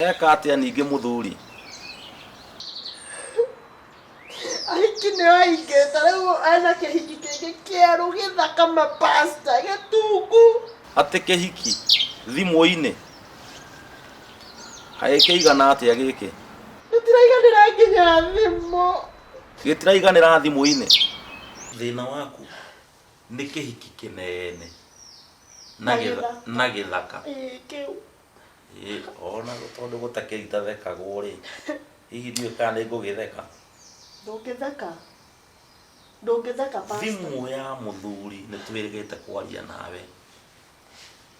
Eka atĩa ningĩ mũthuri? Ahiki nĩ aingĩ ta rĩu ena kĩhiki kĩngĩ kĩerũ gĩthaka mapasta gĩtungu. Atĩ kĩhiki thimũ-inĩ? Kaĩ kĩigana atĩa gĩkĩ? Gĩtiraiganĩra nginya thimũ. Gĩtiraiganĩra thimũ-inĩ? Thĩna waku nĩ kĩhiki kĩnene na gĩthaka. Ĩĩ kĩu. Ĩĩ ona tondũ gũtakĩrĩ itathekagwo rĩ, hihi ndiũĩ kana nĩ ngũgĩtheka. Ndũngĩtheka. Ndũngĩtheka pastor. Thimũ ya mũthuri nĩ twĩrĩgĩte kwaria nawe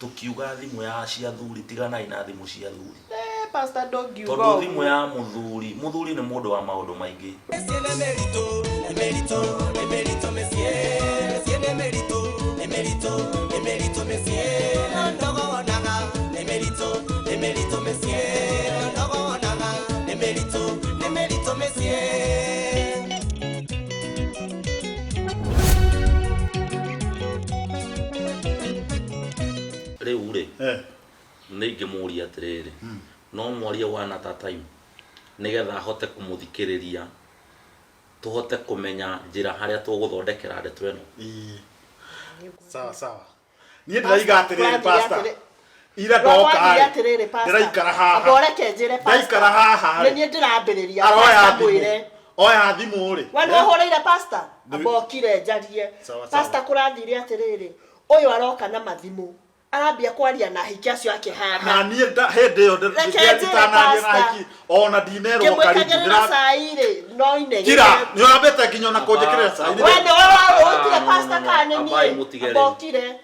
tũkiuga thimũ ya cia athuri tiganai na thimũ cia athuri. Eh, pastor ndũngiuga Tondũ ũguo. thimũ ya mũthuri, mũthuri nĩ mũndũ wa maũndũ maingĩ. Mĩciĩ nĩ mĩritũ, nĩ mĩritũ, nĩ mĩritũ mĩciĩ. Mĩciĩ nĩ mĩritũ, nĩ mĩritũ, nĩ mĩritũ mĩciĩ. No ndogo wonaga, nĩ mĩritũ, nĩ mĩritũ mĩciĩ. No ndogo wonaga, nĩ mĩritũ, nĩ mĩritũ mĩciĩ. Rĩu rĩ, Eh. nĩ ingĩmũria atĩrĩrĩ, no mwarie one at a time nĩgetha ahote kũmũthikĩrĩria tũhote kũmenya njĩra harĩa tũgũthondekera ndeto ĩno. Ĩĩ. Sawa sawa. Niĩ ndĩraiga atĩrĩrĩ Kũrathiĩ pastor. atĩrĩ- Ira ndoka Kũrathiĩ rĩ. atĩrĩrĩ pastor. Ndĩraikara haha. Amba ũreke njĩre pastor. Ndaikara haha Nĩ rĩ. niĩ ndĩrambĩrĩria. Aroya Pastor thimũ. mwĩre. Oya thimũ rĩ. We nĩ ũhũrĩire pastor? Amba ũkire njarie. Sawa, sawa. Pastor kũrathire atĩrĩrĩ, ũyũ aroka na mathimũ. Arambia kwaria na ahiki acio akĩhana. Na niĩ hĩndĩ ĩyo Reke njĩre nditanaria na pastor. ahiki ona ndinerwo karibu. Ngĩmwĩkagĩrĩra cai rĩ, no inegene. Kira, nĩ ũrambĩte nginya ona kũnjĩkĩrĩra cai. We nĩ ũrũtire Ah, no, no, pastor no, no. kana nĩ Ambai niĩ? mũtige Amba rĩu. ũkire.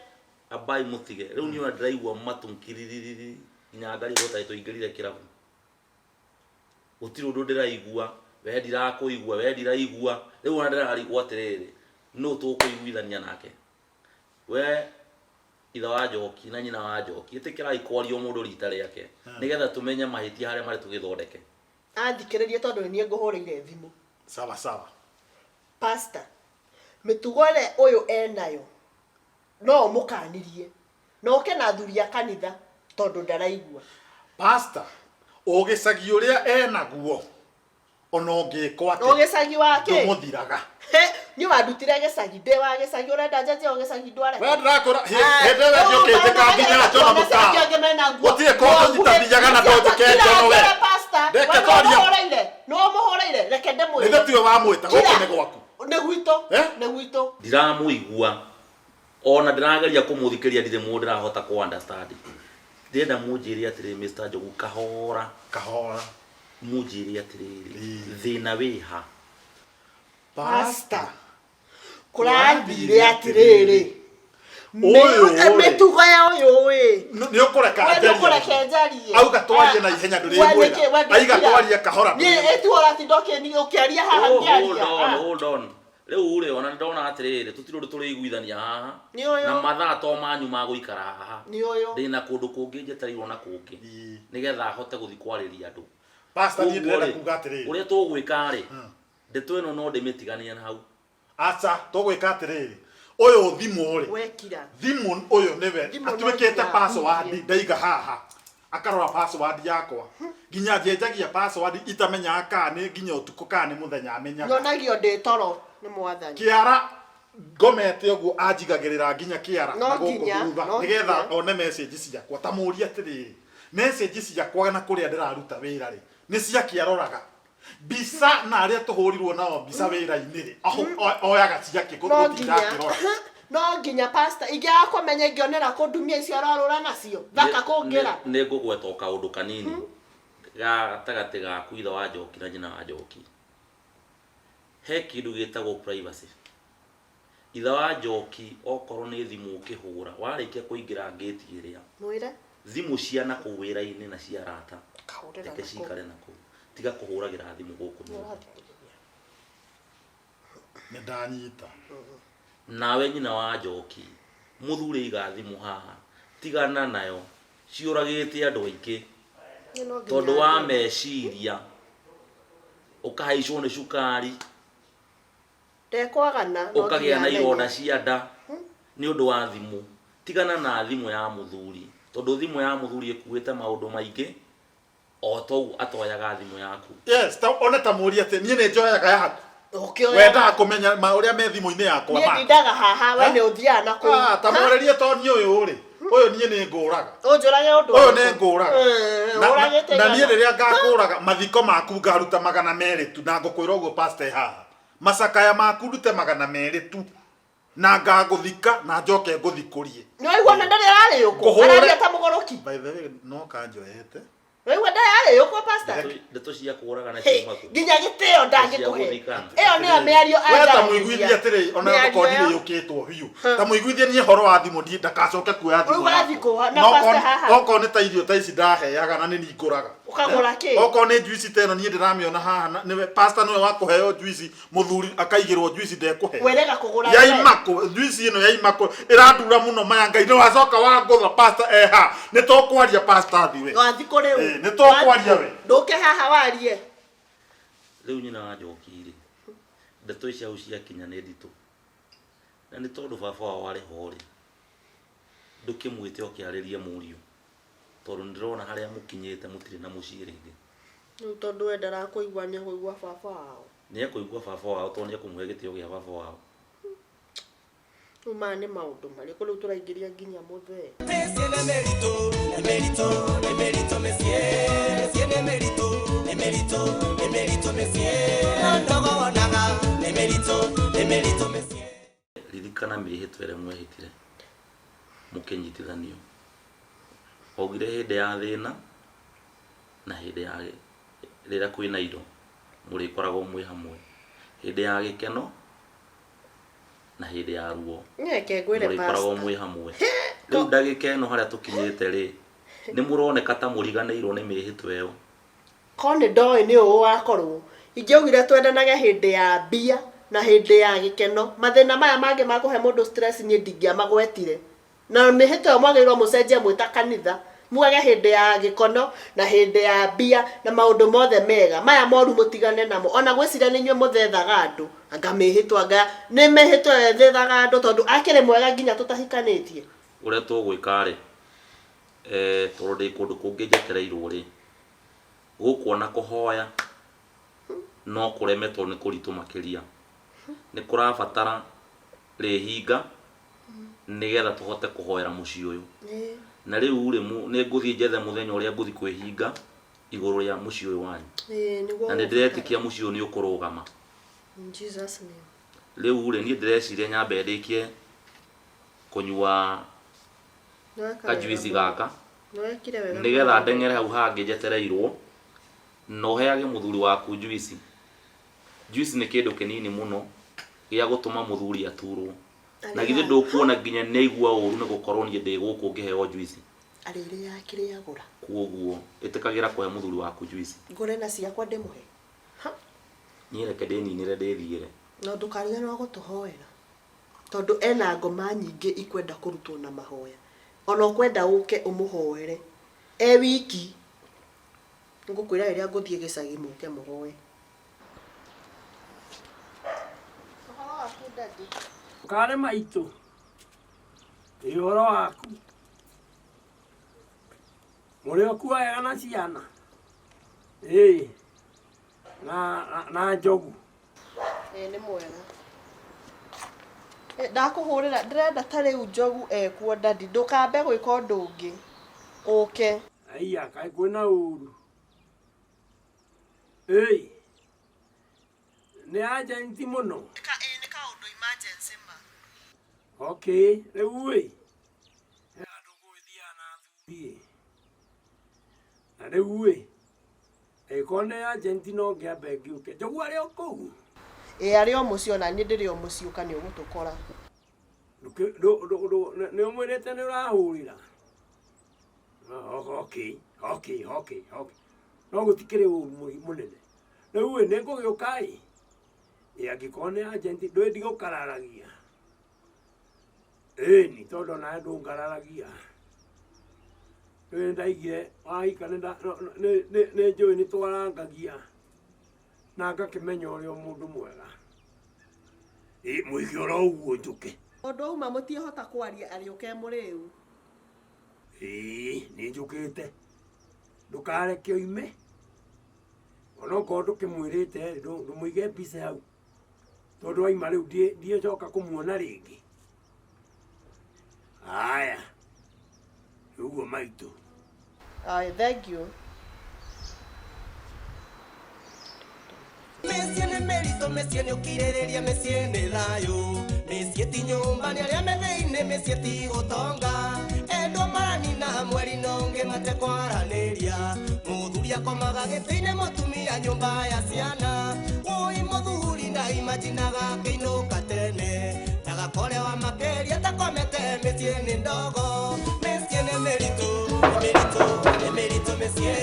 Ambai mũtige. Rĩu niĩ ona ndĩraigua matũ ngiririri nginya ngarigwo tarĩ tũingĩrire kĩrabu. Gũtirĩ ũndũ ndĩraigua, we ndirakũigua, we ndiraigua. Rĩu ona ndĩrarigwo atĩrĩrĩ, nũ tũkũiguithania nake? We ithe wa Njoki na nyina wa Njoki, ĩtĩkĩrai kwaria o mũndũ rita rĩake, nĩgetha tũmenye mahĩtia harĩa marĩ tũgĩthondeke. Athikĩrĩrie tondũ nĩ niĩ ngũhũrĩire thimũ. Sawa sawa. Pastor, mĩtugo ĩrĩa ũyũ enayo no ũmũkanirie na ũke na athuri a kanitha tondũ ndaraigua. Pastor, ũgĩcagi ũrĩa enaguo ona ũngĩkwo atĩa Ũgĩcagi wa kĩ? ndũmũthiraga. He, niĩ wandutire gĩcagi, ndĩ wa gĩcagi, ũrenda njanjie ũgĩcagi ndware? We ndĩrakwĩra hĩndĩ ĩyo njũkĩte nginya njono mũkawa. Gũtirĩ kũndũ nyitathiaga na ndonjũke njono we. Reke twarie. Nĩ ũmũhũrĩire, reke ndĩmwĩre. Nĩ tiwe wamwĩta gũkũ nĩ gwaku. Nĩ gwitũ, Eh? nĩ gwitũ. Ndiramũigua ona ndĩrageria kũmũthikĩrĩria ndirĩ mũndũ ndĩrahota kũ understand. Ndĩrenda mũnjĩre atĩrĩrĩ Mr. Njogu kahora. Kahora. Mũnjĩre atĩrĩrĩ thĩna wĩ ha? Pastor, kũrathire atĩrĩrĩ, Ũyũ rĩ. mĩtugo ya ũyũ ĩ Nĩ ũkũreka We nĩ njarie. ũkũreke njarie. Auga twarie na ihenya ndũrĩmwĩra. Aiga twarie kahora Niĩ ndũrĩmwĩra. ĩtu ũratinda ũkĩaria haha Oh, hold ngĩaria. on, Ah. hold on. Rĩu rĩ ona ndona atĩrĩrĩ tũtirĩ ũndũ tũrĩiguithania haha. Nĩ ũyũ. Na mathaa to manyu ma gũikara haha. Nĩ ũyũ. Ndĩna kũndũ kũngĩ njetereirwo na kũngĩ. Nĩgetha hote gũthiĩ kwarĩria andũ. Pastor niĩ Koguo ndĩrenda rĩ, kuga atĩrĩrĩ. Ũrĩa tũgwĩka rĩ, ndeto ĩno no ndĩmĩtiganie na hau. Aca, tũgwĩka atĩrĩrĩ. Ũyũ thimũ rĩ. Wekira. Thimũ ũyũ nĩwe Thimũ no atuĩkĩte nginya password ahutie. ndaiga haha. Akarora password yakwa. Nginya njenjagia password itamenyaga kana nĩ nginya ũtukũ kana nĩ mũthenya amenyaga. Nyonagio ndĩ toro nĩ mwathani. Kĩara ngomete ũguo anjigagĩrĩra nginya kĩara No na gũkũ nginya, thutha no nĩgetha nginya. one message ciakwa. Ta mũrie atĩrĩrĩ, message ciakwa na kũrĩa ndĩraruta wĩra rĩ, nĩ ciake aroraga. Mbica na arĩa tũhũrirwo nao mbica wĩra-inĩ rĩ, oyaga ciake No gũtinda nginya. akĩrora. No nginya pastor, ingĩaga kũmenya ingĩonera kũ ndumia icio arorũra nacio, thaka kũngĩra. Nĩ ngũgweta o kaũndũ kanini ga gatagatĩ gaku ithe wa Njoki na nyina wa Njoki. He kĩndũ gĩtagwo privacy. Ithe wa Njoki okorwo nĩ thimũ ũkĩhũra, warĩkia kũingĩra ngĩti ĩrĩa, Mwĩre. thimũ cia na kũu wĩra-inĩ na cia arata, Kahũrĩra reke na kũu. cikare na kũu. Tiga kũhũragĩra thimũ gũkũ nyũmba. Nĩ ndanyita. Nawe nyina wa Njoki, mũthuri iga thimũ haha, tigana nayo, ciũragĩte andũ aingĩ. Tondũ wa meciria, ũkahaicwo nĩ cukari, Ndekwagana, no ũkagĩa nginya na ironda amenye. cia nda nĩ ũndũ wa thimũ. Tigana na thimũ ya mũthuri, tondũ thimũ ya mũthuri ĩkuĩte maũndũ maingĩ. O toguo atoyaga thimũ yaku. Yes, ta one ta mũrie atĩ niĩ nĩ njoyaga yaku. Ũkĩoya. Wendaga kũmenya ma ũrĩa me thimũ-inĩ yakwa Niĩ ma. ndindaga haha, we nĩ ũthiaga na kũu. Ah, ta mwarĩrie to niĩ ũyũ rĩ. Ũyũ niĩ nĩ ngũraga. Ũnjũrage ũndũ Ũyũ ũrĩkũ? nĩ ngũraga. Ũragĩte Na niĩ igana. rĩrĩa ngakũraga mathiko maku ngaruta 200 tu na ngũkwĩra ũguo pastor haha. Macakaya maku ndute 200 tu na ngagũthika na njoke ngũthikũrie. Nĩ waigua na ndarĩ ararĩũkwo? Ngũhũre. Araria ta mũgũrũki. By the way, no kanjoete. Waigua ndarĩ ararĩũkwo pastor? Ndeto cia kũũragana Hey, ciuma kũ? nginya gĩtĩo ndangĩkũhe. Gũthikana. Ĩyo nĩyo mĩario We ta anjaragĩria. mũiguithie atĩrĩ ona Mĩario okorwo ĩyo. ndirĩũkĩtwo biũ. Ta mũiguithie niĩ ũhoro wa thimũ ndiĩ ndakacoke kuoya thimũ. Rĩu wathiĩ kũ na Na pastor haha? Okorwo nĩ ta irio ta ici ndaheaga na nĩ niĩ ngũraga. Ũkagũra kĩ? Okorwo nĩ juice ta ĩno niĩ ndĩramĩona haha na nĩwe pastor nĩwe wakũheo juice mũthuri akaigĩrwo juice ndekũheo. Werega kũgũra we. Yaima kũ juice ĩno yaima kũ ĩrandura mũno maya Ngai nĩ wacoka wangũtha pastor eha nĩ tũkwaria pastor thiwe. Wathiĩ kũ rĩu? Eh, nĩ tũkwaria we. Ndũke haha warie. Rĩu nyina wa Njoki rĩ, ndeto ici hau ciakinya nĩ nditũ. Na nĩ tondũ baba wao arĩ ho rĩ, ndũkĩmwĩte oke arĩrie mũriũ. Tondũ nĩ ndĩrona harĩa mũkinyĩte mũtirĩ na mũciĩ rĩngĩ. Rĩu tondũ we ndarakũigua nĩ ekũigua baba wao. Nĩ ekũigua baba wao tondũ nĩ ekũmũhe gĩtĩo gĩa baba wao. Rĩu maya nĩ maũndũ marĩkũ rĩu tũraingĩria nginya mũthee? Mĩciĩ nĩ mĩritũ, nĩ mĩritũ, nĩ mĩritũ mĩciĩ. Mĩciĩ nĩ mĩritũ, nĩ mĩritũ, nĩ mĩritũ mĩciĩ. No ndogo wonaga, nĩ mĩritũ, nĩ mĩritũ mĩciĩ. Ririkana mĩhĩtwa ĩrĩa mwehĩtire mũkĩnyitithanio. Waugire hĩndĩ ya thĩna na hĩndĩ ya rĩrĩa kwĩna indo mũrĩkoragwo mwĩ hamwe. Hĩndĩ ya gĩkeno na hĩndĩ ya ruo Reke ngwĩre mũrĩkoragwo pastor. mwĩ hamwe. Rĩu ndagĩka ĩno harĩa tũkinyĩte rĩ, nĩ mũroneka ta mũriganĩirwo nĩ mĩhĩtwa ĩyo. Korwo nĩ ndoĩ nĩ ũũ wakorwo ingĩaugire twendanage hĩndĩ ya mbia na hĩndĩ ya gĩkeno. Mathĩna maya mangĩ ma kũhe mũndũ stress niĩ ndingĩamagwetire. Na mĩhĩtwa ĩyo mwagĩrĩirwo mũcenjie mwĩ ta kanitha. Mugage hĩndĩ ya gĩkono na hĩndĩ ya mbia na maũndũ mothe mega. Maya moru mũtigane namo. Ona gwĩciria nĩ inyuĩ mũthethaga andũ. Anga mĩhĩtwa anga nĩ mĩhĩtwa ĩyo ĩthethaga andũ tondũ akĩrĩ mwega nginya tũtahikanĩtie. Ũrĩa tũgwĩka rĩ, tondũ ndĩ kũndũ kũngĩ njetereirwo rĩ, gũkũ ona kũhoya no kũreme tondũ nĩ kũritũ makĩria. Nĩ kũrabatara rĩhinga nĩgetha tũhote kũhoera mũciĩ ũyũ. Na rĩu rĩ, nĩ ngũthiĩ njethe mũthenya ũrĩa ngũthiĩ kwĩhinga igũrũ rĩa mũciĩ ũyũ wanyu. Na nĩ ndĩretĩkia mũciĩ ũyũ nĩ ũkũrũgama. In Jesus name. Rĩu rĩ, niĩ ndĩreciria nyambe ndĩkie kũnyua kajuici gaka Nĩwekire wega. nĩgetha ndeng'ere hau hangĩ njetereirwo na ũheage mũthuri waku juici. Juici nĩ kĩndũ kĩnini mũno gĩa gũtũma mũthuri aturwo. Na githĩ ndũkuona nginya nĩ aigua ũru nĩ gũkorwo niĩ ndĩ gũkũ ngĩheo juici. Arĩrĩaga kĩrĩa agũra. Koguo ĩtĩkagĩra kũhe mũthuri waku juici. Ngũre na ciakwa ndĩmũhe. Ha. Niĩ reke ndĩninĩre ndĩthiĩre. No ndũkariganĩrwo gũtũhoera. Tondũ ena ngoma nyingĩ ikwenda kũrutwo na mahoya. Ona ũkwenda ũke ũmũhoere. E wiki. Ngũkwĩra rĩrĩa ngũthiĩ gĩcagi mũke mũhoe. Ũhoro waku daddy? Kare maitũ. Ĩ ũhoro waku. Mũrĩ o kuo wega na ciana. Ĩ. Na njogu. Ĩ nĩ mwega. Ndakũhũrĩra ndĩrenda ta rĩu njogu ekuo daddy ndũkambe gwĩka ũndũ ũngĩ. Ũke. Aiya kaĩ kwĩna ũru. Ĩ. Nĩ agent mũno. Nĩ kaũndũ emergency ma. Okay, rĩu ĩ. He handũ ngũgĩthiaga na athuri ĩ. Na rĩu ĩ. Ĩkorwo nĩ agent no ngĩambe ngĩũke. Njogu arĩ o kũu. Ĩ arĩ o mũciĩ ona niĩ ndĩrĩ o mũciĩ ũka nĩ ũgũtũkora. Nĩ ũmwĩrĩte nĩ ũrahũrĩra? Okay, okay, okay, okay. No gũtikĩrĩ ũru mũnene. Rĩu ĩ nĩ ngũgĩũka ĩ. Ĩ angĩkorwo nĩ agent ndũĩ ndigũkararagia. Ĩni tondũ onawe ndũngararagia. Rĩu ndaigire wahika nĩ njũĩ nĩ twarangagia na ngakĩmenya ũrĩa mũndũ mwega. Ĩ mũige oro ũguo njũke. Tondũ auma mũtiĩhota kwaria arĩũke mũrĩu. Ĩ nĩ njũkĩte. Ndũkareke oime. Onokorwo ndũkĩmwĩrĩte rĩ, ndũmũige mbica hau. Tondũ waima rĩu ndiĩcoka kũmuona rĩngĩ. Haya. Ũguo maitũ. Aye, thank you. Mĩciĩ nĩ mĩritũ, mĩciĩ nĩ ũkirĩrĩria, mĩciĩ nĩ thayũ. Mĩciĩ ti nyũmba nĩ arĩa me thĩinĩ, mĩciĩ ti ũtonga. Endwa maranina mweri na ũngĩ matekwaranĩria. Mũthuri akomaga gĩtĩ-inĩ, mũtumia nyũmba ya ciana. Wũi mũthuri ndaimajinaga akĩinũka tene. Ndagakorewa makĩria takomete, mĩciĩ nĩ ndogo. Mĩciĩ nĩ mĩritũ, nĩ mĩritũ, nĩ mĩritũ mĩciĩ.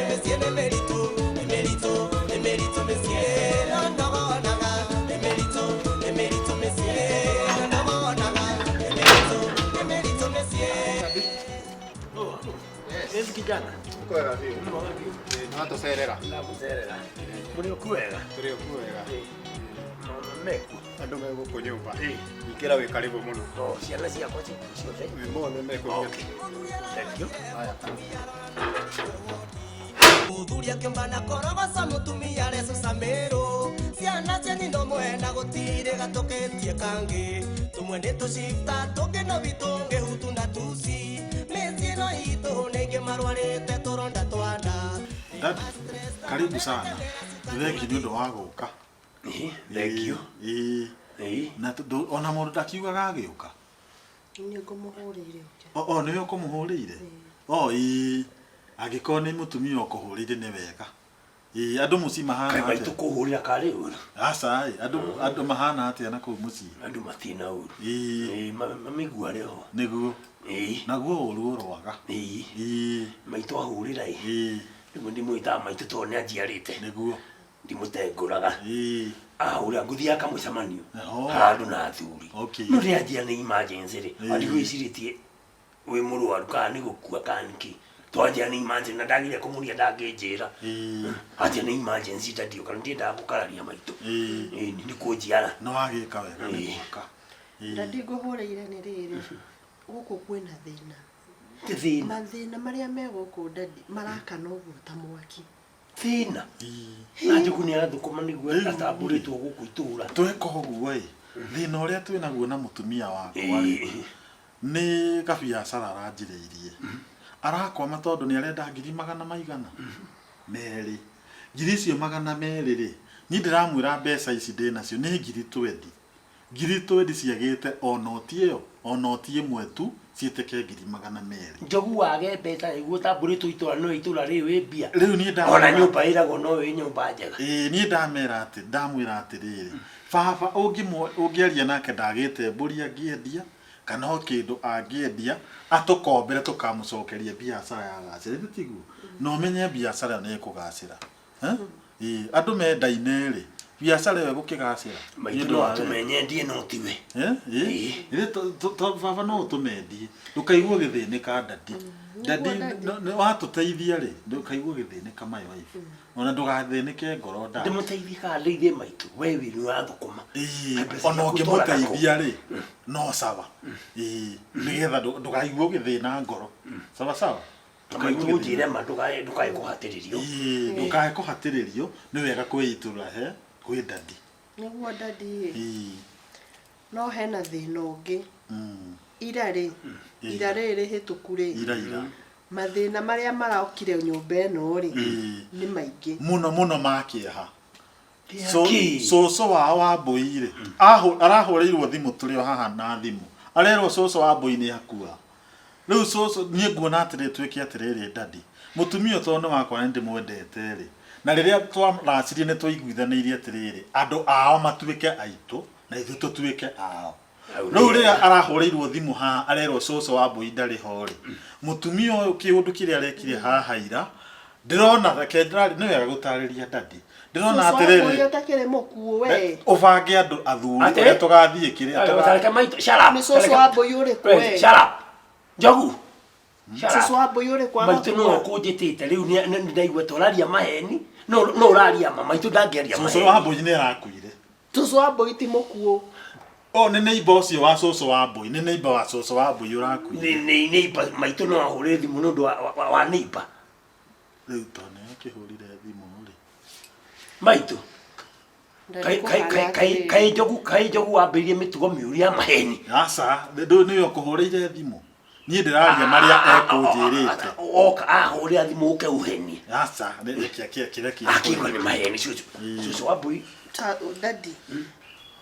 Mĩciĩ nĩ mĩritũ, nĩ mĩritũ, nĩ mĩritũ mĩciĩ. No ndogonaga, nĩ mĩritũ, nĩ mĩritũ mĩciĩ. No ndogonaga, nĩ mĩritũ, nĩ mĩritũ mĩciĩ. Yes, kijana. Kwega biũ. Mwega biũ. No tũcerera. Ndagũcerera. Mũrĩ o kuwega? Tũrĩ o kuwega. Maũndũ mekuo. Andũ me gũkũ nyũmba. Ĩĩ. Ingĩra wĩ karibu mũno. No, ciana ciakwa cikuo ciothe. Wĩ mothe me kũu. Okay. Thank you. Haya. Mũthuri akĩũmbana korogoca mũtumia arecuca mĩrũ. Ciana cia nyina ũmwe na gũtirĩ gatũkĩtie kangĩ. Tũmwe nĩ tũcifta, tũngĩ no bitũngĩ hutu na tuci. Mĩciĩ ĩno itũ nĩ aingĩ marwarĩte tũronda twa nda. Dad, karibu sana. Thengi nĩ ũndũ wa gũka. Ĩĩ, thank you. Ĩĩ. Ĩĩ. Na tondũ ona mũndũ ndakiugaga agĩũka. Nĩ ngũmũhũrĩire ũke. O nĩwe ũkũmũhũrĩire? O ĩĩ. Angĩkorwo nĩ mũtumia ũkũhũrĩire nĩ wega. Ĩĩ, andũ mũciĩ mahana Kaĩ maitũ atĩa? kũhũrĩra karĩ ũru. Aca ĩ, andũ mahana atĩa na kũu mũciĩ? Andũ matirĩ na ũru. Ĩĩ, Ĩĩ, mamĩigua arĩ ho. nĩguo. Ĩĩ. Naguo ũru ũroaga. Ĩĩ. Ĩĩ, Maitũ ahũrĩra ĩ. ĩĩ, Rĩmwe ndimwĩtaga maitũ tondũ nĩ anjiarĩte. nĩguo. Ndimũtengũraga. Ĩĩ, Ahũrĩra ngũthiaga kamũcemanio. Oho. Handũ na athuri. Okay. No rĩanjia nĩ emergency rĩ. Ĩĩ. Andigwĩcirĩtie wĩ mũrwaru kana nĩ gũkua kana nĩkĩ. Twanjia nĩ emergency na ndagire kũmũria ndangĩnjĩra. ĩĩ, Anjia nĩ emergency ndandioka ndiendaga gũkararia maitũ. ĩĩ. Ĩĩ nĩ kũnjiara. Nĩ wagĩka wega nĩ Ĩĩ. gũka. Ĩĩ. Dadi ngũhũrĩire nĩ rĩrĩ, gũkũ kwĩna thĩna. Ti thĩna. Mathĩna marĩa me gũkũ dadi marakana ũguo ta mwaki. Thĩna. Ĩĩ. Na Njogu nĩ arathũkũma nĩguo Rĩu atambũrĩtwo gũkũ itũra. Tweka ũguo ĩ, thĩna ũrĩa twĩnaguo na mũtumia wakwa rĩ, Ĩĩ. nĩ gabiacara aranjĩrĩirie. Arakwama tondũ nĩ arenda ngiri magana maigana merĩ. Ngiri icio magana merĩ rĩ, niĩ ndĩramwĩra mbeca ici ndĩnacio nĩ ngiri twendi. Ngiri twendi ciagĩte o noti ĩyo, o noti ĩmwe tu ciĩtĩke ngiri magana merĩ. Njogu wage mbeca nĩguo ũtambũrĩtwo itũra no itũra rĩrĩ wĩ mbia. Rĩu niĩ ndamwĩra Ona nyũmba ĩragwo no wĩ nyũmba njega. Ĩĩ niĩ ndamera atĩ ndamwĩra atĩrĩrĩ, baba ũngĩaria nake ndagĩte mbũri angĩendia kana o kĩndũ angĩendia atũkombere tũkamũcokeria biacara yagacĩra. Ithe tiguo? Na ũmenye biacara ĩyo nĩ ĩkũgacĩra. Eh? Ĩĩ, andũ mendaine rĩ, biacara ĩyo ĩgũkĩgacĩra. Nĩ Maitũ ũndũ no wa wendo. atũmenye no tiwe. Eh? Ĩĩ. Ĩĩ. Ithe baba no ũtũmendie. Ndũkaigua ũgĩthĩnĩka dadi. Dadi Nĩguo daddy. watũteithia rĩ, ndũkaigua ũgĩthĩnĩka my wife. Ona ndũgathĩnĩke ngoro dad. Ndĩmũteithie kana ndeithie maitũ we wĩ nĩ ũrathũkũma. Ĩĩ, Mbeca ona ciaku ũtwaraga kũ? ũngĩmũteithia rĩ, no sawa. Ĩĩ, nĩgetha ndũkaigue ũgĩthĩna ngoro. Sawa sawa. Na maitũ ũnjĩre ma ndũkae kũhatĩrĩrio. Ĩĩ, ndũkae kũhatĩrĩrio, nĩ wega kwĩitũrũra he kwĩ dadi. Nĩguo dadi, Ĩĩ. no hena thĩna ũngĩ. Ira rĩ, Ĩĩ. ira rĩrĩ rĩhĩtũku rĩ, Ira ira. mathĩna marĩa marokire nyũmba ĩno rĩ, Ĩĩ. nĩ maingĩ. Mũno mũno ma kĩeha. Kĩ? Cũcũ wao wa mbũi rĩ, arahũrĩirwo thimũ tũrĩ o haha na thimũ. Arerwo cũcũ wa mbũi nĩ akua. Rĩu cũcũ niĩ nguona atĩrĩrĩ twĩke atĩrĩrĩ dadi. Mũtumia ũyũ tondũ nĩ wakwa nĩ ndĩmwendete rĩ. Na rĩrĩa twaracirie nĩ twaiguithanĩirie atĩrĩrĩ, andũ ao matuĩke aitũ na ithuĩ tũtuĩke ao. Hau Rĩu nĩ rĩrĩa hega. arahũrĩirwo thimũ haha arerwo cũcũ wa mbũi ndarĩ ho rĩ, mũtumia ũyũ kĩũndũ kĩrĩa arekire haha ira, ndĩrona reke nĩ wega gũtarĩria dadi. Ndĩrona Cũcũ wa mbũi atĩrĩrĩ, ũtakĩrĩ mũkuũ we. ũbange andũ athuri Atĩ? ũrĩa tũgathiĩ kĩrĩa Tareke maitũ shut up. Nĩ cũcũ wa mbũi ũrĩkũ we? Shut up. Njogu. Shut Cũcũ up. wa mbũi ũrĩkũ Maitũ no arakua? ũkũnjĩtĩte rĩu nĩ ndaigua ta ũraria maheni no no ũraria ma maitũ ndangĩaria Cũcũ wa maheni. mbũi nĩ arakuire. Cũcũ wa mbũi ti mũkuũ. O nĩ neighbor ũcio wa cũcũ wa mbũi, nĩ neighbor wa cũcũ wa mbũi ũrakuire. Nĩ neighbor maitũ no ahũre thimũ nĩ ũndũ wa neighbor. Rĩu tondũ nĩwe ũkĩhũrire thimũ rĩ. Maitũ. Daddy Kai kai kũhana kai kai atĩrĩrĩ. kai njogu kai njogu wambĩrĩrie mĩtugo mĩũru ya maheni. Aca, ndũ nĩwe ũkũhũrĩire thimũ. Niĩ ndĩraria marĩa ekũnjĩrĩte. Oka ahũrĩra thimũ ũke ũhenie. Aca, kĩrĩa kĩrĩa Akĩigua nĩ maheni cũcũ. Cũcũ wa mbũi. Ta- Daddy,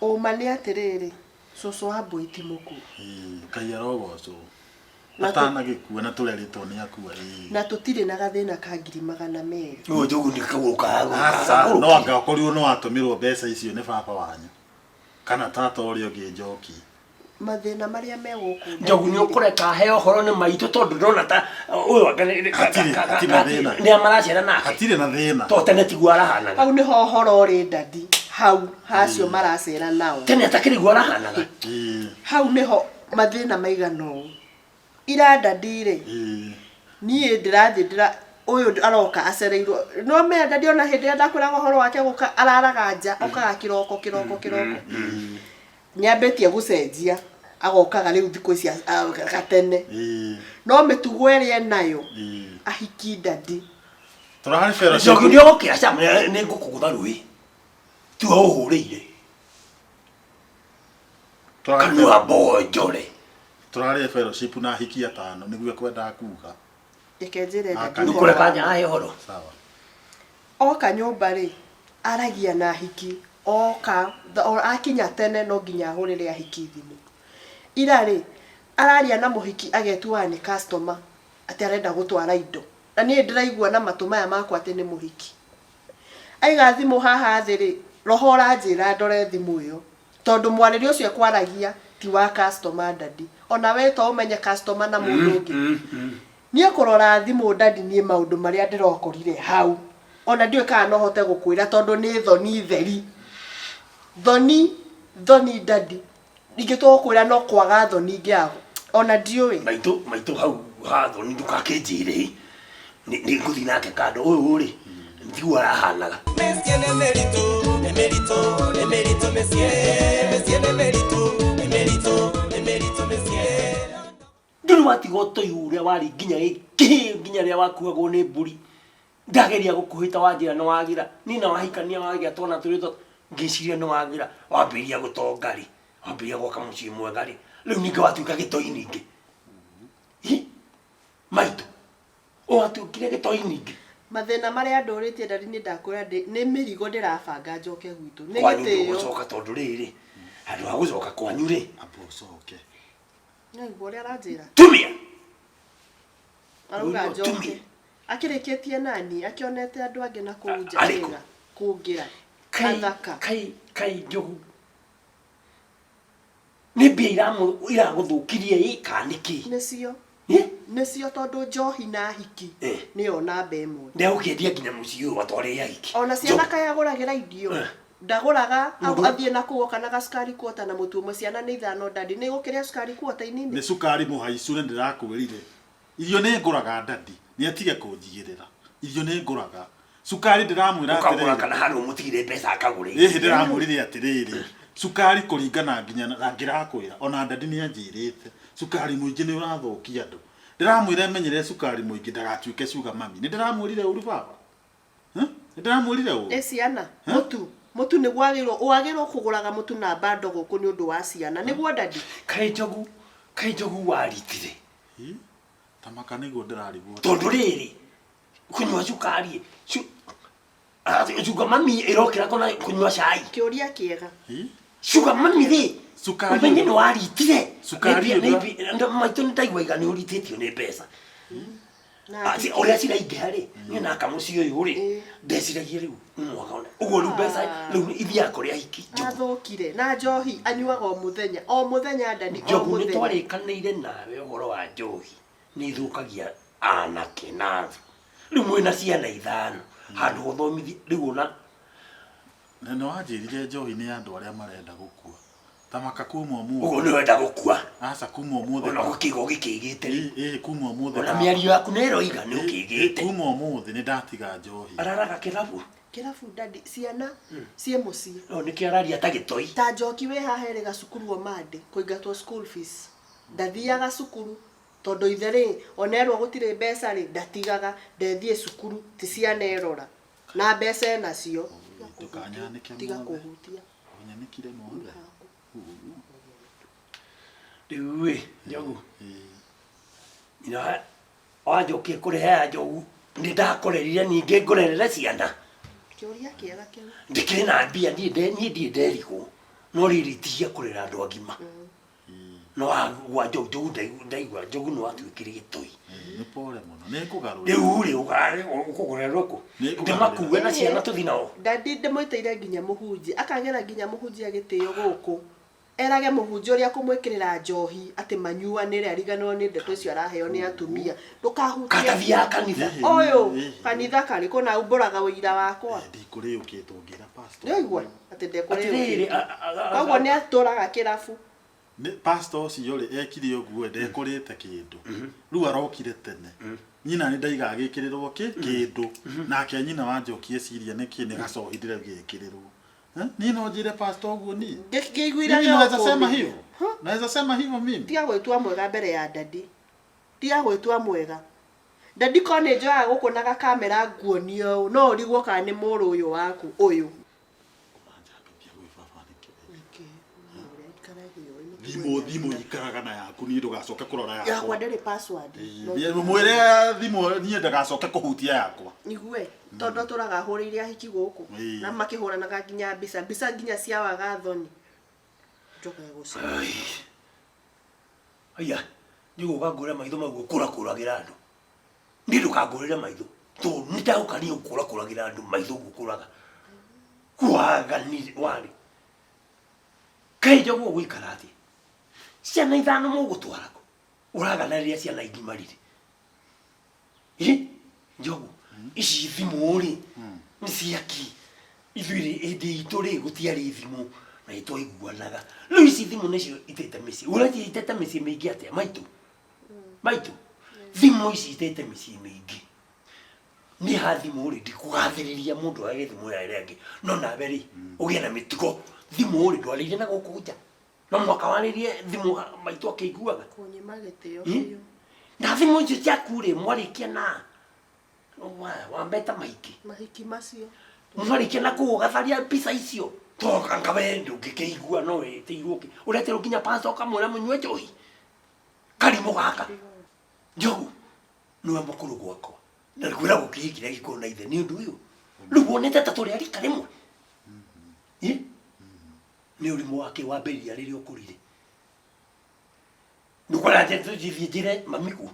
ũma nĩ atĩrĩrĩ, cũcũ wa mbũi ti mũkuũ. Ĩĩ, Ngai arogocwo. Na tũ- Atanagĩkua na tũrerĩtwo nĩ akua. Ĩĩ. Na tũtirĩ na gathĩna ka ngiri magana merĩ. Ũyũ njogu nĩ kagũrũ Aca, no anga ũkorirwo nĩ watũmĩrwo mbeca icio nĩ baba wanyu. Kana tata ũrĩa ũngĩ Njoki. Mathĩna marĩa me gũkũ Njogu nĩ ũkũreka he ũhoro nĩ maitũ tondũ ndona ta ũyũ anga Hatirĩ- hatirĩ na thĩna. nĩ amaracera nake. Hatirĩ na thĩna. To tene tiguo arahanaga. Hau nĩho ũhoro ũrĩ daddy, hau hacio maracera nao. Tene atakĩrĩ guo arahanaga. Ĩĩ, Hau nĩho mathĩna maigana ũũ. Ira daddy rĩ, ĩĩ. niĩ ndĩrathiĩ ndĩra ũyũ aroka acereirwo no mea daddy ona hĩndĩ ĩrĩa ndakwĩraga ũhoro wake gũka araraga nja okaga kĩroko kĩroko kĩroko nĩambĩtie gũcenjia agokaga rĩu thikũ ici gatene Ĩĩ, no mĩtugo ĩrĩa enayo ĩĩ. ahiki daddy Tũrarĩ fellowship. Njogu nĩ ũgũkĩra cama nĩ ngũkũgũtha rũĩ. Tiwe ũhũrĩire. Tũrarĩ Kanua mbonjore. Tũrarĩ fellowship na ahiki atano nĩguo ekwendaga kuga. Reke njĩre Ah, daddy kanua. ũhoro Nĩkũreka wa- nja ahe ũhoro. Sawa. Oka nyũmba rĩ aragia na ahiki oka o akinya tene no nginya ahũrĩre ahiki thimũ. Ira rĩ araria na mũhiki agetuaga nĩ customer atĩ arenda gũtwara indo na niĩ ndĩraigua na matũ maya makwa atĩ nĩ mũhiki. Aiga thimũ haha thĩ rĩ roho ũranjĩra ndore thimũ ĩyo tondũ mwarĩrio ũcio ekwaragia ti wa customer daddy ona we to ũmenye customer na mũndũ ũngĩ. Niĩ kũrora thimũ daddy niĩ maũndũ marĩa ndĩrokorire hau ona ndiũĩ kana no hote gũkwĩra tondũ nĩ thoni theri. Thoni thoni daddy ingĩ tũgũkwĩra no kwaga thoni ingĩaga ona ndiũĩ. Maitũ maitũ hau ha thoni ndũgakĩnjĩre nĩ ngũthiĩ nake kando ũyũ rĩ tiguo arahanaga. Mĩciĩ nĩ mĩritũ, nĩ mĩritũ, nĩ mĩritũ mĩciĩ, mĩciĩ nĩ mĩritũ, nĩ mĩritũ, nĩ mĩritũ mĩciĩ. Ndũrĩ watiga ũtoi ũrĩa warĩ nginya gĩkĩ nginya rĩrĩa wakuagwo nĩ mbũri. Ndageria gũkũhĩta wanjĩra nĩ wagĩra. Niĩ na wahikania wagĩa twana tũrĩ twa ngĩciria nĩ wagĩra. Wambĩrĩria gũtonga rĩ, wambĩrĩria gwaka mũciĩ mwega rĩ, rĩu ningĩ watuĩka gĩtoi ningĩ. Hi, maitũ, watuĩkire gĩtoi ningĩ. Mathĩna marĩa ndũrĩtie daddy nĩ ndakwĩra nĩ mĩrigo ndĩrabanga njoke gwitũ. Nĩ Kwanyu gĩtĩo. ndũgũcoka tondũ rĩrĩ, handũ ha gũcoka kwanyu rĩ. Amba ũcoke. Nĩwaigua ũrĩa aranjĩra? Tumia. Arauga Tumia. njoke. Akĩrĩkĩtie nani akĩonete andũ angĩ na kũu nja Arĩkũ? wĩra kũngĩra. Kai Athaka. kai kai njogu. Nĩ mbia iragũthũkirie ĩ kana nĩkĩ? Nĩcio. Ĩ? Nĩcio tondũ njohi na ahiki Eh. nĩyo namba ĩmwe. Ndegũkĩendia nginya mũciĩ ũyũ atwarĩre ahiki. Ona ciana kaĩ agũragĩra irio. Eh. Ndagũraga Mũndũ- athiĩ na kũu oka na gacukari kuota na mũtu ũmwe ciana nĩ ithano daddy nĩ gũkĩrĩa cukari kuota inini. Nĩ cukari mũhaicu nĩ ndĩrakwĩrire. Irio nĩ ngũraga daddy, nĩ atige kũnjigĩrĩra. Irio nĩ ngũraga. Cukari ndĩramwĩra Ũkagũra atĩrĩrĩ. kana handũ ũmũtigire mbeca akagũre. Ĩhĩ ndĩramwĩrire atĩrĩrĩ. Cukari kũringana nginya na ngĩrakwĩra ona daddy nĩ anjĩrĩte. Cukari mũingĩ nĩ ũrathũkia andũ. Ndĩramwĩra emenyerere cukari mũingĩ ndagatuĩke sugar mami. Nĩ ndĩramwĩrire ũru baba? Nĩ ndĩramwĩrire ũru? Ĩ ciana mũtu mũtu nĩguo wagĩrĩirwo wagĩrĩirwo kũgũraga mũtu na bando gũkũ nĩ ũndũ wa ciana nĩguo daddy. Kaĩ njogu kaĩ njogu waritire. Ĩ, Tamaka nĩguo ndĩrarigwo. Tondũ rĩrĩ kũnyua cukari sugar mami ĩrokĩra kona kũnyua cai. Kĩũria kĩega. Ĩ? Sugar mami rĩ Cukari ũmenye nĩ waritire. Cukari Nĩ mbia- ũrĩa- nĩ mbia- maitũ nĩ ndaigua iga nĩ ũritĩtio nĩ mbeca. Na Atĩ ũrĩa ciraingĩha rĩ niĩ naka mũciĩ ũyũ rĩ Ĩ. ndeciragia rĩu mwaka ũna ũguo rĩu mbeca rĩu ithiaga kũrĩ ahiki Njogu. athũkire na njohi anyuaga o mũthenya o mũthenya daddy o Njogu nĩ mũthenya. twarĩkanĩire nawe ũhoro wa njohi nĩ ithũkagia anake na thũ rĩu mwĩna ciana ithano handũ ũthomithie rĩu ona Na nĩ wanjĩrire njohi nĩ ya andũ arĩa marenda gũkua. Tamaka kuma ũguo ũmũthĩ. nĩ wenda gũkua Aca kuma ũmũthĩ. ona gũkĩiga ũgĩkĩgĩte rĩ Ĩ, ĩ, kuma ũmũthĩ. ona baba. mĩario yaku nĩ ĩroiga nĩ Ĩ, ĩ, ũkĩgĩte kuma ũmũthĩ nĩ ndatiga njohi. araraga kĩrabu Kĩrabu daddy ciana ciĩ mũciĩ. no nĩkĩo araria ta gĩtoi. Ta njoki wĩ haha ĩrĩga cukuru o Monday kũingatwo school fees. Ndathiaga cukuru Tondũ ithe rĩ, ona erwo gũtirĩ mbeca rĩ, ndatigaga, ndethiĩ cukuru, ti ciana erora. Na mbeca enacio. Ndũkanyanĩke Tiga mothe. kũhutia. Ũnyanĩkire mothe. Rĩu ĩ, Njogu, nyina wanjokia kũrehe Njogu, nĩ ndakorerire ningĩ ngũrerere ciana. Kĩũria kĩega kĩu. Ndikĩrĩ na mbia niĩ niĩ ndirĩ nderigwo no rĩrĩ tigia kũrera andũ agima. No gwa Njogu, Njogu ndaigua Njogu nĩ watuĩkire gĩtũi. Nĩ pole mũno. Nĩ ngũgarũrĩra. Rĩu rĩ ũkũgũrĩrwo kũ? Nĩ ngũgarũrĩra. Ndĩmakue na ciana tũthi nao. Dadi ndĩmwĩtĩire nginya mũhunjia, akagĩra nginya mũhunjia gĩtĩo gũkũ. Erage mũhunjia ũrĩa kũmwĩkĩrĩra njohi atĩ manyuanĩre ariganĩrwo nĩ ndeto icio araheo nĩ atumia. Ndũkahutie. Katathiaga kanitha. Ũyũ kanitha karĩkũ na umbũraga ũira wakwa. Ndikũrĩũkĩtwo ngĩra pastor. Nĩwaigua atĩ Atĩrĩrĩ, ndekũrĩũkĩtwo. Koguo nĩ atũraga kĩrabu. Nĩ pastor ũcio rĩ ekire ũguo ndekũrĩte kĩndũ. Rĩu arokire tene. Nyina nĩ ndaiga agĩkĩrĩrwo kĩ kĩndũ. Nake nyina wa Njoki eciria nĩkĩ nĩ gacohi ndĩragĩkĩrĩrwo. Niĩ no njĩre pastor ũguo niĩ. Ngĩiguire Mimi naweza sema hivyo. Naweza sema hivyo mimi. Tiga gwĩtua mwega mbere ya dadi. Tiga gwĩtua mwega. Dadi ko nĩ njoyaga gũkũ na gakamera nguonio ũũ, no ũrigwo kana nĩ mũrũ ũyũ waku ũyũ. Thimũ thimũ ikaraga na yaku niĩ ndũgacoke kũrora Yakwa yakwa. ndĩrĩ password. Mwĩre thimũ niĩ ndagacoke kũhutia yakwa. Igue tondũ atũraga ahũrĩire ahiki gũkũ Ĩĩ. na makĩhũranaga nginya mbica mbica nginya cia waga thoni. Njoke gũcina. Aya, nĩ ũgũka ngũrĩre maitho mau ũkũrakũragĩra andũ. Niĩ ndũkangũrĩre maitho. Tondũ nĩ ndagũkania ũkũrakũragĩra andũ maitho ũguo ũkũraga. Wagani warĩ. Kaĩ Njogu ũgũikara atĩa? Ciana ithano mũgũtwara kũ? Ũragana rĩrĩa ciana igimarire. Ĩ, Njogu, ici thimũ rĩ, nĩ ciaki. Ithuĩ rĩ, hĩndĩ itũ rĩ, gũtiarĩ thimũ na nĩ twaiguanaga. Rĩu ici thimũ nĩcio itĩte mĩciĩ. Ũreciria itĩte mĩciĩ mĩingĩ atĩa? Maitũ. Maitũ. Thimũ ici itĩte mĩciĩ mĩingĩ. Niĩ ha thimũ rĩ, ndikũgathĩrĩria mũndũ age thimũ ya ĩrĩa ĩngĩ. No nawe rĩ, ũgĩe na mĩtugo. Thimũ rĩ, ndwarĩire na gũkũ nja. No mũhaka warĩrie thimũ maitũ akĩiguaga. Kũnyima gĩtĩo Hmm? biũ. Na thimũ icio ciaku rĩ, mwarĩkia na wambeta maingĩ. Mahiki macio. Mwarĩkia na kũu ũgatharia mbica icio. Toka we ndũngĩkĩigua no wĩtĩirwo kĩ. Ũretĩrwo nginya pastor ũkamwĩra mũnyue njohi. Karimũ gaka. Njogu, nĩwe mũkũrũ gwakwa. Na kwĩragwo kĩhiki kĩrĩa gĩkũrũ na ithe nĩ ũndũ ũyũ. Rĩu wonete ta tũrĩ a rika rĩmwe. Ĩ? Nĩ ũrimũ wake wambĩrĩria rĩrĩa ũkũrire. Ndũkwenda tũthiĩ njĩre mami kuo.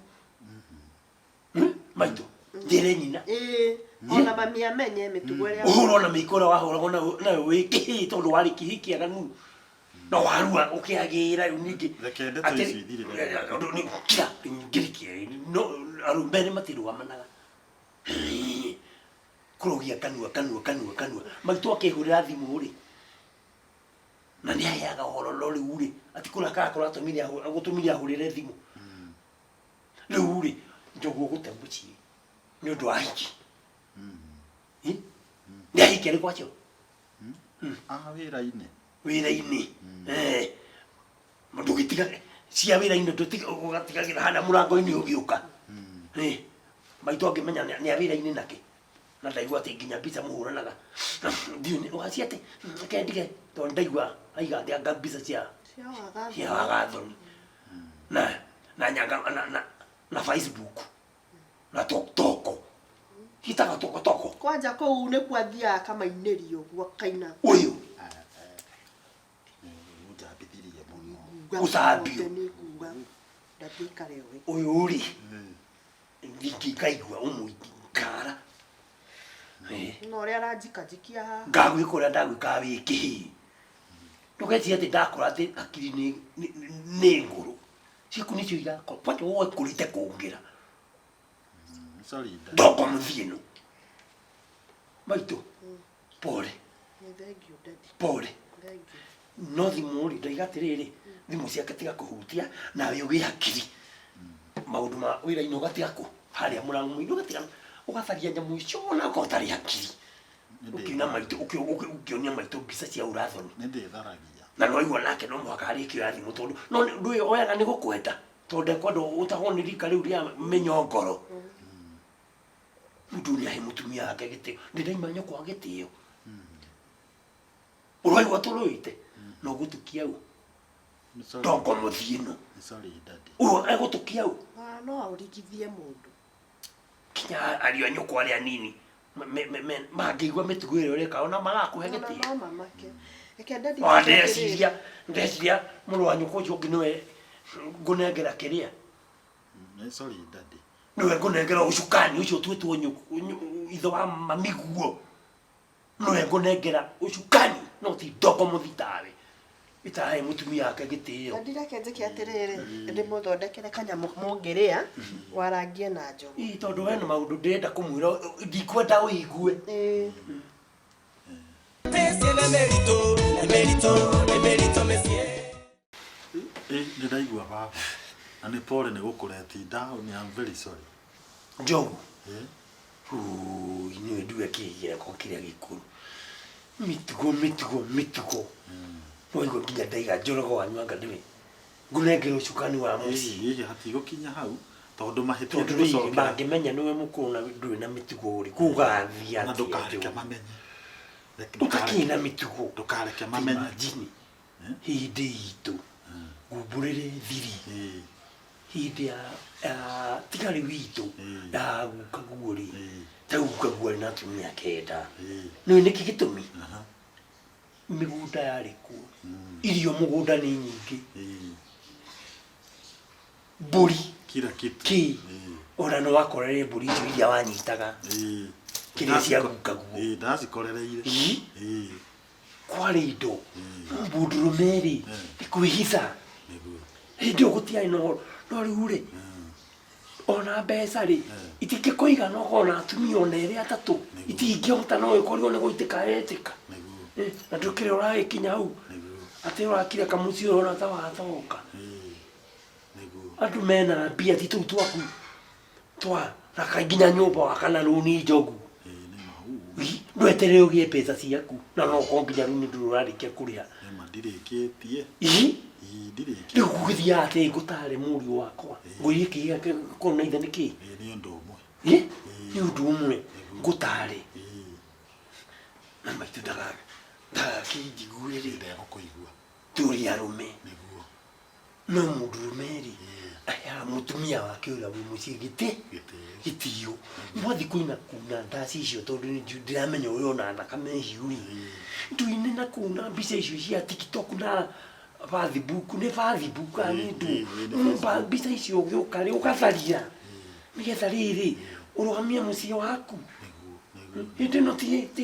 Maitũ, njĩre nyina. Ĩĩ, ona mami amenye mĩtugo ĩrĩa Ũhũrwo na mĩiko ũrĩa wahũragwo nayo wĩ kĩhĩĩ tondũ warĩ kĩhĩĩ kĩaganu. Na warua ũkĩagĩra rĩu ningĩ. Reke ndeto ici ithirĩre. Kira ngĩrikie. No arũme nĩ matirũgamanaga. Kũrogia kanua kanua kanua kanua. Maitũ akĩhũrĩra thimũ rĩ. Na nĩ aheaga ũhoro no rĩu rĩ atikũra kara kũratũmire agũtũmire ahũrĩre thimũ. Rĩu rĩ Njogu ũgũte mũciĩ nĩ ũndũ wa hiki. Nĩ ahiki arĩkũ acio? Ah, wĩra-inĩ. Wĩra-inĩ. Ndũgĩtiga cia wĩra-inĩ ndũtiga ũgatigagĩra harĩa mũrango-inĩ ũgĩũka. Maitũ angĩmenya nĩ a wĩra-inĩ nakĩ. Na ndaigua atĩ nginya mbica mũhũranaga. Ndiũĩ nĩ ũgacia atĩ reke ndige tondũ ndaigua aiga atĩ anga mbica cia cia waga cia wagathoni. Na na nyanga na na na Facebook na TikTok. Itaga TikTok. Kwanja kũu nĩkuo athiaga akamainĩria ũguo akaina. Ũyũ. Ũnjambithirie mũno. Gũcambio. Nĩ nguga ndangĩikara ũĩ. Ũyũ rĩ ningĩ ngaigua ũmũikara. No ũrĩa aranjikanjikia haha. Ngagwĩka ũrĩa ndagwĩkaga wĩ kĩhĩĩ. Ndũgecirie atĩ ndakũra atĩ hakiri nĩ ngũrũ. Ciaku nĩcio irakũra. Kwanja woe kũrĩte kũngĩra. Sorry, Dad. Ndoko mũthiĩ no. Maitũ, pole. Nĩ thengiũ daddy. Pole. Thengiũ. No thimũ rĩ, ndaiga atĩrĩrĩ, thimũ ciake tiga kũhutia, nawe ũgĩe hakiri. Maũndũ ma wĩra-inĩ ũgatiga kũ? Harĩa mũrango-inĩ ũgatiga, ũgatharia nyamũ icio ona okorwo ũtarĩ hakiri. Ũkiona maitũ, ũkĩonia maitũ mbica cia ũrathoni. Nĩ ndĩtharagia. Na no aigua nake no mũhaka arĩkĩoya thimũ tondũ no ndũĩ oyaga nĩ gũkwenda. Tondũ ndekwenda ũtahwo nĩ rika rĩu rĩa mĩnyongoro. Mũndũ nĩ ahe mũtumia wake gĩtĩo. Ndĩraima nyũkwa gĩtĩo. Ũraigua tũrũĩte na ũgũtukia ũ? Nĩ sorry. Ndongo mũthiĩ ĩno. Nĩ sorry daddy. Ũyũ egũtukia ũ? Ah, no aũrigithie mũndũ. Kinya ariũ a nyũkwa arĩa anini mangĩigua mĩtugo ĩrĩa ũreka ona marakũhe Ona gĩtĩo. no mamake. Reke daddy Ona njĩke atĩrĩrĩ. ndeciria ndeciria mũrũ wa nyũkwa ũcio ũngĩ nĩwe ngũnengera kĩrĩa. Nĩ sorry daddy. Nĩwe ngũnengera ũcukani ũcio ũtuĩtwo ithe wa mamiguo. Nĩwe ngũnengera ũcukani no ti ndongo mũthitawe. Ĩtahe mũtumia wake gĩtĩo. Daddy reke njĩke atĩrĩrĩ, ndĩmũthondekere kanyamũ mũngĩrĩa, warangie na njogu. Ii tondũ hena maũndũ ndĩrenda kũmwĩra ndikwenda ũigue. Ĩĩ. Mĩciĩ nĩ mĩritũ, nĩ mĩritũ, nĩ mĩritũ mĩciĩ. Ĩ nĩ ndaigua baba. Na nĩ pole nĩ gũkũreti down. I'm very sorry. Njogu. Eh? Ui, nĩwe ndiwe kĩgĩreko kĩrĩa gĩkũrũ. Mĩtugo mĩtugo mĩtugo. Waigua nginya ndaiga njorogo wanyu anga nĩwe. Ngũnengera ũcukani wa mũciĩ. Ĩ hatigũkinya hau tondũ mahĩtia Tondũ rĩrĩ nĩgũcokera. mangĩmenya nĩwe mũkũrũ na ndũrĩ na mĩtugo rĩ, gũgathiĩ Na atĩa ndũkareke Njogu? mamenye. Ũtakĩrĩ na mĩtugo. Ndũkareke mamenye. Imagine hĩndĩ itũ ngumbũrĩre thiri Ĩ. hĩndĩ ya tiga rĩu itũ ya gukaguo rĩ Ĩ. ta gukaguo arĩ na atumia kenda. Ĩ. Nĩũĩ nĩkĩ gĩtũmi? Aha. Mĩgũnda yarĩ kuo, irio mũgũnda nĩ nyingĩ, Ĩ. mbũri Kila kitu. kĩ Ĩ. ona nĩ wakorere mbũri icio iria wanyitaga Ĩ. kĩrĩa cia gukaguo. Ĩ ndacikorereire. Ĩ. Ĩ. Kwarĩ indo mũndũrũme rĩ nĩ kwĩhitha. Nĩguo. Hĩndĩ ĩyo gũtiarĩ na ũhoro no rĩu rĩ ona mbeca rĩ itingĩkũigana ũkorwo na atumia ona erĩ atatũ itingĩhota no ĩkorirwo nĩ gũitĩka etĩka. Nĩguo. Na ndũkĩrĩ ũragĩkinya hau Nĩguo. atĩ ũrakire kamũciĩ ũrona ta wathoka. Ĩ. Nĩguo. Andũ mena mbia ti tũu twaku twa raka nginya nyũmba waka na rũni njogu. Ĩ nĩ ma uu. Ĩ, ndweterere ũgĩe mbeca ciaku na no ũkorwo nginya rĩu nĩ ndũrĩ ũrarĩkia kũrĩha. Nĩ ma ndirĩkĩtie. Ĩ, Ĩ ndirĩkĩtie. rĩu gũgĩthiaga atĩ ngũtare mũriũ wakwa ngũirie kĩgĩa kũu na ithe nĩ kĩ? Ĩ nĩ ũndũ ũmwe. Ĩ, nĩ ũndũ ũmwe ngũtare Ĩ. na maitũ ndagakĩnjigue rĩ Ndegũkũigua. tũrĩ arũme. Nĩguo. No mũndũrũme rĩ aheaga mũtumia wake ũrĩa wĩ mũciĩ gĩtĩ Gĩtĩo. gĩtĩo. Mwathiĩ kũina kuna ndaci icio tondũ nĩ ndĩramenya ũrĩa ona thakame hiũ rĩ nduine na kuna mbica icio cia TikTok na Facebook nĩ Facebook kana nĩ ndũ Ĩ, ĩ, nĩ Mba- mbica icio ũgĩũka rĩ ũgatharia nĩgetha rĩrĩ ũrũgamie mũciĩ waku. Nĩguo. Nĩguo. Hĩndĩ ĩno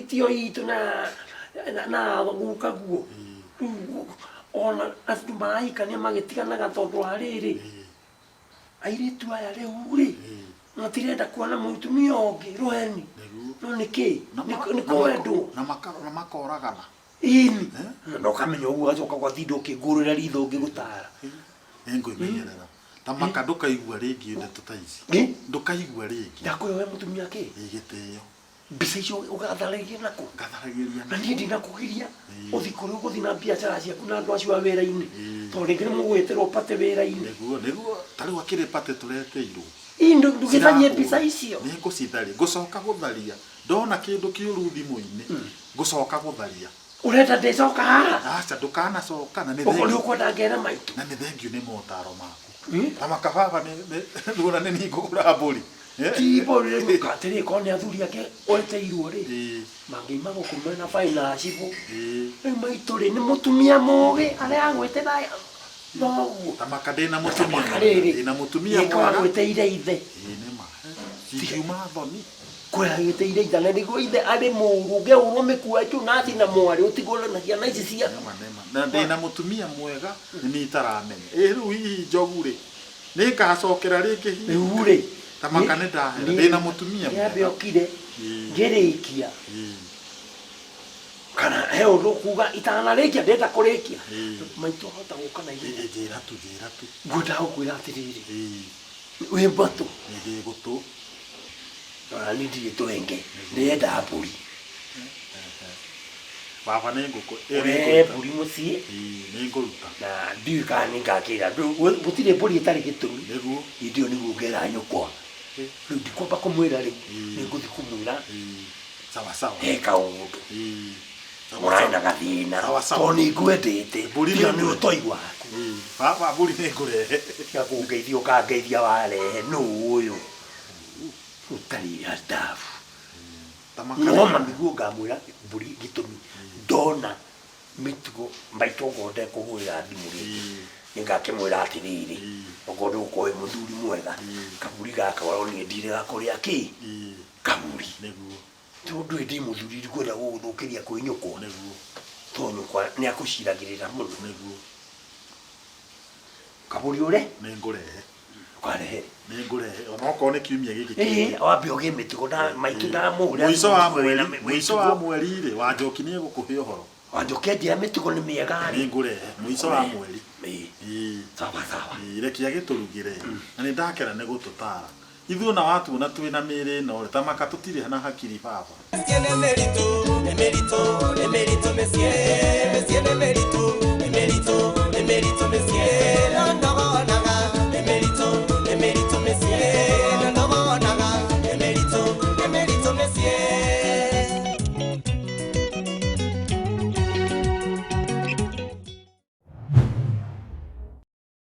tio itũ na gukaguo rĩu ona andũ marahikania magĩtiganaga tondũ wa rĩrĩ airĩtu aya rĩu rĩ matirenda kuona mũtumia ũngĩ rũheni. Nĩguo. No nĩkĩ? Na Nĩ kwendwo. Na na makoragana. Ĩni na ũkamenya ũguo ũgacoka ũgatinda ũkĩngũrĩra ritho ũngĩgũtara. Nĩngwĩmenyerera. Ta maka ndũkaigua rĩngĩ ndeto ta ici. Ĩ? Ndũkaigua rĩngĩ. Ndakũhe we mũtumia kĩ? Ĩ gĩtĩo. Mbica icio ũgatharĩria nakũ? Ngatharagĩria Na niĩ ndinakũgiria ũthiĩ kũrĩa ũgũthiĩ na biacara ciaku na andũ acio a wĩra-inĩ tondũ rĩngĩ nĩ mũgwĩtĩrwo pate wĩra-inĩ. Nĩguo nĩguo ta rĩu akĩrĩ pate tũretĩirwo. Ĩ ndũgĩtharie mbica icio. Nĩ ngũcitharia. Ngũcoka gũtharia. Ndona kĩndũ kĩũru thimũ-inĩ. Ngũcoka gũtharia. Ũrenda ndĩcoka haha? Aca ndũkanacoka na nĩ Ũguo nĩ thengiũ. ũkwenda ngere maitũ? Na nĩ thengiũ nĩ motaro maku. Ĩ? Ta makababa nĩ nĩ nĩ niĩ ngũgũra mbũri. Ti mbũri rĩu atĩrĩ korwo nĩ athuri ake weteirwo rĩ Ĩ. mangĩima gũkũ mena baina cibũ. Ĩ. Rĩu maitũ rĩ nĩ mũtumia mũgĩ arĩa agwĩte thoguo. Ta maka ndĩna mũtumia Maka mwega. rĩrĩ Ndĩna mũtumia ĩko mwega. agwĩteire ithe. Ĩ nĩ ma. Cingiuma thoni. Kũrĩa agĩteire ithe na nĩguo ithe arĩ mũũru ũngĩhũrwo mĩkwanjũ na athiĩ na mwarĩ ũtigwo na ciana ici cia Nĩma nĩma. Na ndĩna mũtumia mwega nĩ niĩ itaramenya. Ĩ rĩu hihi njogu rĩ nĩ ngacokera rĩngĩ hihi. Rĩu rĩ Ta maka nĩ ndahera. Ndĩna mũtumia Nyambe mwega. ũkire Ĩ. ngĩrĩkia Ĩ. kana he ũndũ ũkuga itanarĩkia ndĩrenda kũrĩkia. Ĩ. Maitũ ahota gũka na ihenya. Ĩ njĩra tu njĩra tu. Ngwendaga gũkwĩra atĩrĩrĩ Ĩ. wĩ mbatũ Nĩ ndĩ gũtũ. Ona niĩ ndirĩ twenge ndĩrenda mbũri. Baba nĩ ngũkũ ĩyo nĩ Ũrehe ngũruta. mbũri mũciĩ. Ĩĩ, nĩ ngũruta. Na ndiũĩ kana nĩ ngakĩra. Gũtirĩ mbũri ĩtarĩ gĩtũmi. Nĩguo. Hĩndĩ ĩyo nĩguo ngera nyũkwa. Rĩu ndikwamba kũmwĩra rĩu. Nĩ ngũthiĩ kũmwĩra. Ĩĩ, sawa sawa. He kaũndũ. Ĩĩ, sawa Mũrarĩ na sawa. gathĩna. Sawa sawa. Tondũ nĩ ngwendete. Mbũri Tiga nĩ nĩ ngũrehe. ũtoi waku. Ĩĩ, baba mbũri nĩ ngũrehe. Tiga kũngeithia ũkangeithia warehe. Nũ ũyũ? Ũtarĩ adabu. Ta No makara. mami guo ngamwĩra mbũri gĩtũmi ndona mĩtugo maitũ okorwo ndekũhũrĩra thimũ rĩngĩ nĩngakĩmwĩra atĩrĩrĩ okorwo ndũgũkorwo wĩ mũthuri mwega kaburi gaka waronire ndirega kũrĩa kĩ Ĩĩ, kaburi nĩguo. tondũ ndũĩ ndĩ mũthuri ndikwenda gũgũthũkĩria kwĩ nyũkwa Nĩguo. tondũ nyũkwa nĩ akũciragĩrĩra mũno Nĩguo. kaburi ũre Nĩ ngũrehe. ũkarehe Nĩ ngũrehe. Ona okorwo nĩ kiumia gĩkĩ ĩĩ kĩngĩ. wambe ũgĩe mĩtugo na maitũ ndamũhũrĩra Mũico wa thimũ mweri, wĩna mũico wa mweri rĩ, Wanjoki nĩ egũkũhe ũhoro. Wanjoki anjĩra mĩtugo nĩ mĩega Nĩ rĩ ngũrehe mũico wa mweri. Ĩĩ. Ĩĩ. Sawa sawa. Ĩĩ, reke agĩtũrugĩre. Na nĩ ndakena nĩ gũtũtara. Ithuĩ ona watuona twĩ na mĩĩrĩ ĩno rĩ, ta maka tũtirĩ na hakiri baba. Mĩciĩ nĩ mĩritũ,